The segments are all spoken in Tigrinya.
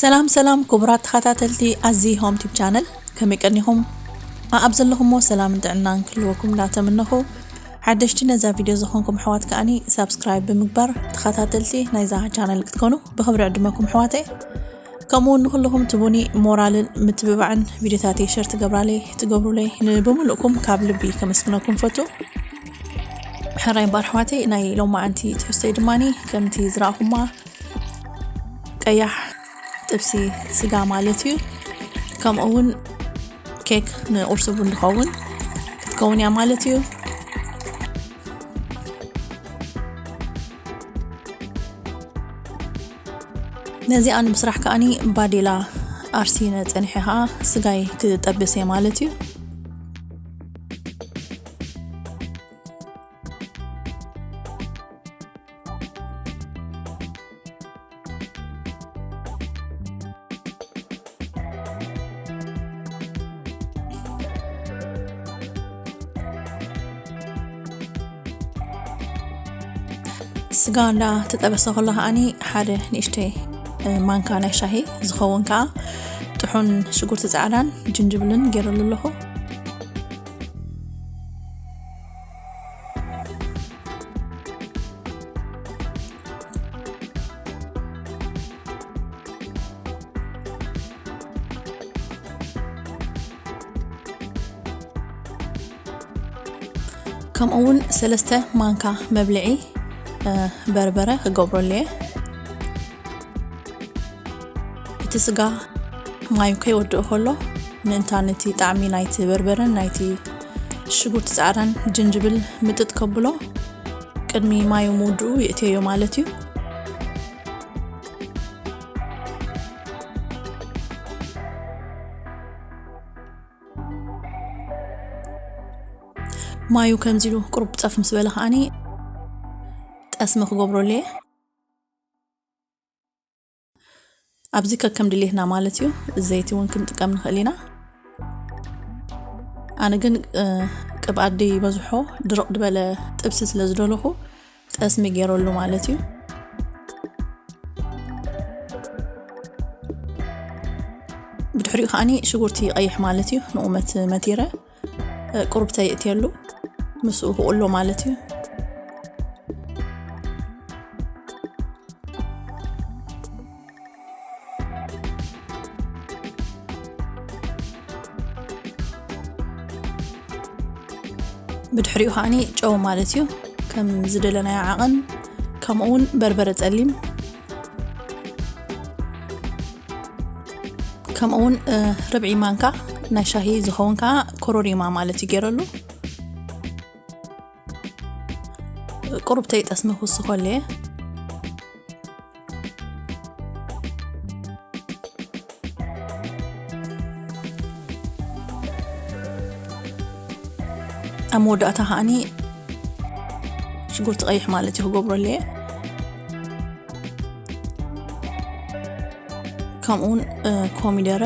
ሰላም ሰላም ክቡራት ተኸታተልቲ ኣዚ ሆም ቲብ ቻነል፣ ከመይ ቀኒኹም? ኣብ ዘለኹሞ ሰላምን ጥዕናን ክህልወኩም እንዳተመነኹ፣ ሓደሽቲ ነዛ ቪድዮ ዝኾንኩም ኣሕዋት ከኣኒ ሳብስክራይብ ብምግባር ተኸታተልቲ ናይዛ ቻነል ክትኮኑ ብኽብሪ ዕድመኩም ኣሕዋተይ። ከምኡ እውን ንኹልኹም ትቡኒ ሞራልን ምትብባዕን ቪድዮታተይ ሸር ትገብራለይ፣ ትገብሩለይ ንብምሉእኩም ካብ ልቢ ከመስግነኩም ፈቱ። ሕራይ እምበር ኣሕዋተይ፣ ናይ ሎማዓንቲ ትሕዝቶይ ድማኒ ከምቲ ዝረኣኹማ ቀያሕ ጥብሲ ስጋ ማለት እዩ። ከምኡ እውን ኬክ ንቁርሲ ቡን ዝኸውን ክትከውን እያ ማለት እዩ። ነዚኣ ንምስራሕ ከኣኒ ባዴላ ኣርሲነ ጸኒሐ ከኣ ስጋይ ክጠብስ እየ ማለት እዩ። ስጋ እንዳ ተጠበሰ ከሎ ከኣኒ ሓደ ንእሽተይ፣ እ፣ ማንካ ናይ ሻሂ ዝኸውን ከኣ ጥሑን ሽጉርቲ ጻዕዳን ጅንጅብልን ገይረሉ ኣለኹ። ከምኡ እውን ሰለስተ ማንካ መብልዒ፣ እ፣ በርበረ ክገብረሉ እየ። እቲ ስጋ ማዩ ከይወድእ ከሎ፣ ምእንታን እቲ ጣዕሚ ናይቲ በርበረን ናይቲ ሽጉርቲ ጻዕዳን ጅንጅብል ምጥጥ ከብሎ፣ ቅድሚ ማዩ ምውድኡ ይእትየዮ ማለት እዩ። ማዩ ከምዚ ኢሉ ቁሩብ ጸፍ ምስ በለ ከኣኒ ጠስሚ ክገብረሉ እየ። ኣብዚ ከከም ድሌትና ማለት እዩ። ዘይቲ እውን ክንጥቀም ንኽእል ኢና። ኣነ ግን፣ እ፣ ቅብኣት ደይበዝሖ ድርቕ ዝበለ ጥብሲ ስለ ዝደለኹ ጠስሚ ገይረሉ ማለት እዩ። ብድሕሪኡ ከኣኒ ሽጉርቲ ቀይሕ ማለት እዩ ንቑመት መቲረ ቁሩብ ተየእትየሉ ምስኡ ክቕሎ ማለት እዩ። ብድሕሪኡ ከኣኒ ጨው ማለት እዩ፣ ከም ዝደለናዮ ዓቐን፣ ከምኡ እውን በርበረ ጸሊም፣ ከምኡ እውን፣ እ፣ ርብዒ ማንካ ናይ ሻሂ ዝኸውን ከኣ ኮሮሪማ ማለት እዩ ገይረሉ። ቁሩብ ተይጠስመ ክውስኸሉ እየ። ኣብ መወዳእታ ከኣኒ ሽጉርቲ ቀይሕ ማለት እዩ ክገብረሉ እየ። ከምኡውን፣ እ፣ ኮሚደረ፣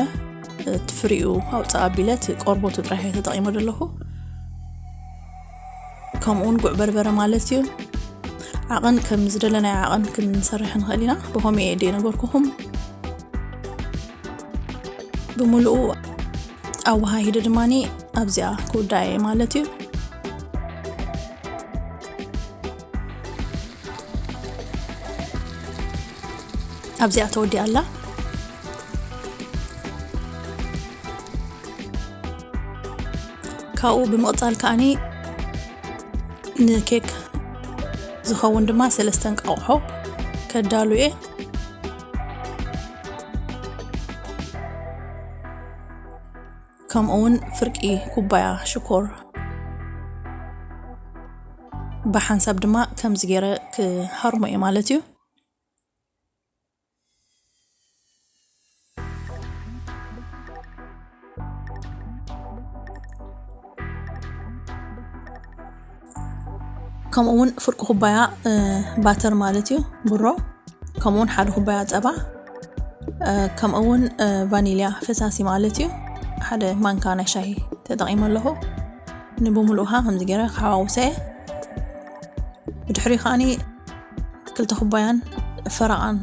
እ፣ እቲ ፍሪኡ ኣውፅእ ኣቢለ እቲ ቆርቦቱ ጥራሕ እየ ተጠቒመ ዘለኹ። ከምኡውን ጉዕ በርበረ ማለት እዩ። ዓቐን ከም ዝደለናዮ ዓቐን ክንሰርሕ ንኽእል ኢና። ብኸምኡ እየ ደይ ነገርኩኹም። ብምሉኡ ኣወሃሂደ ድማኒ ኣብዚኣ ክውዳእ እየ ማለት እዩ። ኣብዚኣ ተወዲኣ ኣላ። ካብኡ ብምቕጻል ከኣኒ ንኬክ ዝኸውን ድማ ሰለስተ እንቃቑሖ ከዳሉ እየ። ከምኡ እውን ፍርቂ ኩባያ ሽኮር ብሓንሳብ ድማ ከምዚ ገይረ ክሃርሞ እየ ማለት እዩ። ከምኡ እውን ፍርቂ ኩባያ፣ እ፣ ባተር ማለት እዩ፣ ብሮ፣ ከምኡ እውን ሓደ ኩባያ ጸባ፣ እ፣ ከምኡ እውን፣ እ፣ ቫኒልያ ፈሳሲ ማለት እዩ፣ ሓደ ማንካ ናይ ሻሂ ተጠቒመ ኣለኹ። ንብምሉኡ ከዓ ከምዚ ገይረ ክሓዋውሰ እየ። ብድሕሪ ከዓኒ ክልተ ኩባያን ፈረቓን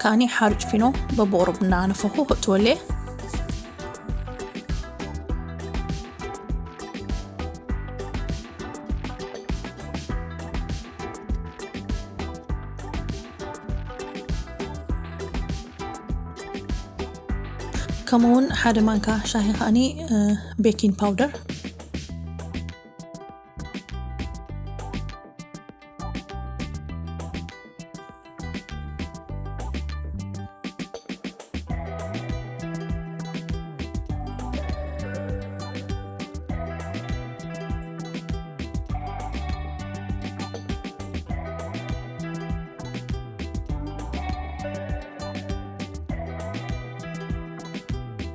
ከኣኒ ሓሩጭ ፊኖ በብቑሩብ እናነፈኹ ክእትወሉ እየ። ከምኡ እውን ሓደ ማንካ ሻሂ ከኣኒ ቤኪንግ ፓውደር።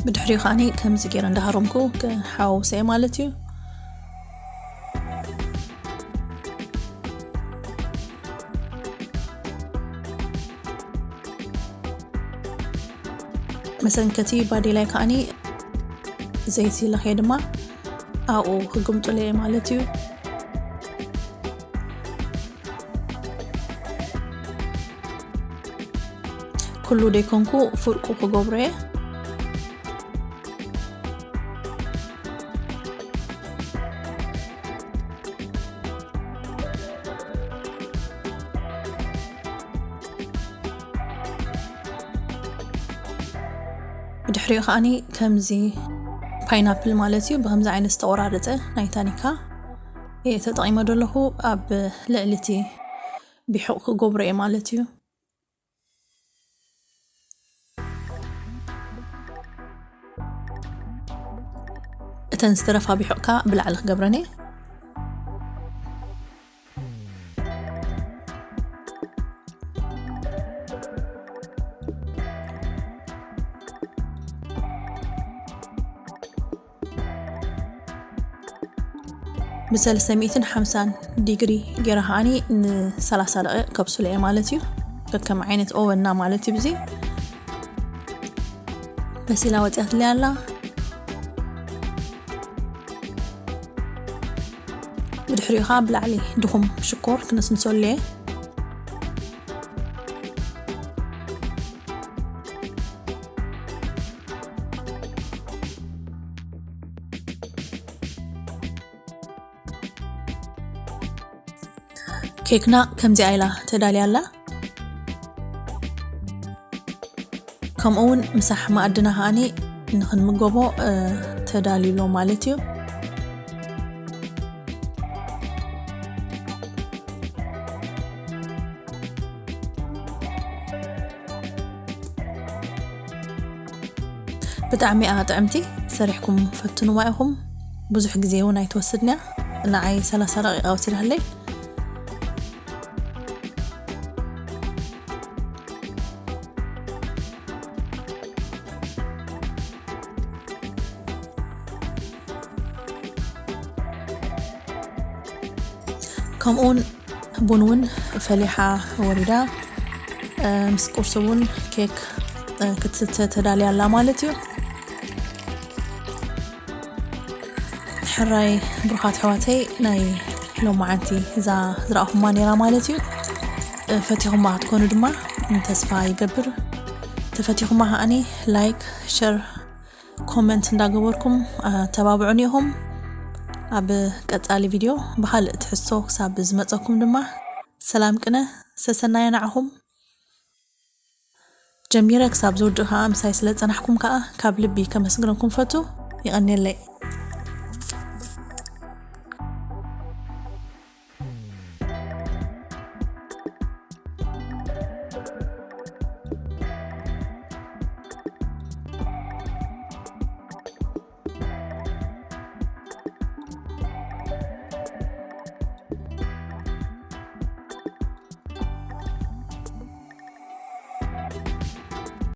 ብድሕሪኡ ከዓኒ ከምዚ ገይረ እንዳሃረምኩ ክሓዋውሰ እየ ማለት እዩ። መሰንከቲ ባዴላይ ከዓኒ ዘይቲ ለኽየ ድማ ኣብኡ ክግምጥሎ እየ ማለት እዩ። ኩሉ ደይኮንኩ ፍርቁ ክገብሮ እየ። ብድሕሪኡ ከዓኒ ከምዚ ፓይናፕል ማለት እዩ፣ ብከምዚ ዓይነት ዝተቆራረፀ ናይ ታኒካ እየ ተጠቂመ ዘለኹ። ኣብ ልዕሊ እቲ ቢሑቕ ክገብሮ እየ ማለት እዩ። እተን ዝተረፋ ቢሑቕካ ብላዕሊ ክገብረን እየ። ብሰለስተ ሚእትን ሓምሳን ዲግሪ ገይረ ከዓኒ ንሰላሳ ደቂቕ ከብስሎ እየ ማለት እዩ። ከከም ዓይነት ኦቨንና ማለት እዩ። ብዚ በሲላ ወፂኣትለይ ኣላ። ብድሕሪኡ ከዓ ብላዕሊ ድኹም ሽኮር ክነስንሰሉ እየ። ኬክና ከምዚኣ ኢላ ተዳልያ ኣላ። ከምኡ እውን ምሳሕ መኣድና ከዓኒ ንክንምገቦ፣ እ፣ ተዳልዩ ኣሎ ማለት እዩ። ብጣዕሚ እያ ጥዕምቲ፣ ሰሪሕኩም ፈትንዋ ኢኹም። ብዙሕ ግዜ እውን ኣይትወስድን እያ፣ ንዓይ ሰላሳ ደቂቃ ወሲዳለይ። ከምኡውን ቡን እውን ፈሊሓ ወሪዳ፣ እ፣ ምስ ቁርሲ እውን ኬክ፣ እ፣ ክትስተ ተዳልያ ኣላ ማለት እዩ። ሕራይ ብሩኻት ኣሕዋተይ፣ ናይ ሎማዓንቲ እዛ ዝረኣኹማ ነይራ ማለት እዩ። እ፣ ፈቲኹማ ክትኮኑ ድማ ተስፋ ይገብር። ተፈቲኹማ ከዓኒ ላይክ፣ ሸር፣ ኮመንት እንዳገበርኩም ኣተባብዑኒ ኢኹም። ኣብ ቀጻሊ ቪድዮ ብኻልእ ትሕዝቶ ክሳብ ዝመጸኩም ድማ ሰላም ቅነ ሰሰናየ ንዓኹም። ጀሚረ ክሳብ ዝውድእ ከኣ ምሳይ ስለ ዝጸናሕኩም ከኣ ካብ ልቢ ከመስግነኩም ፈቱ። ይቐንየለይ።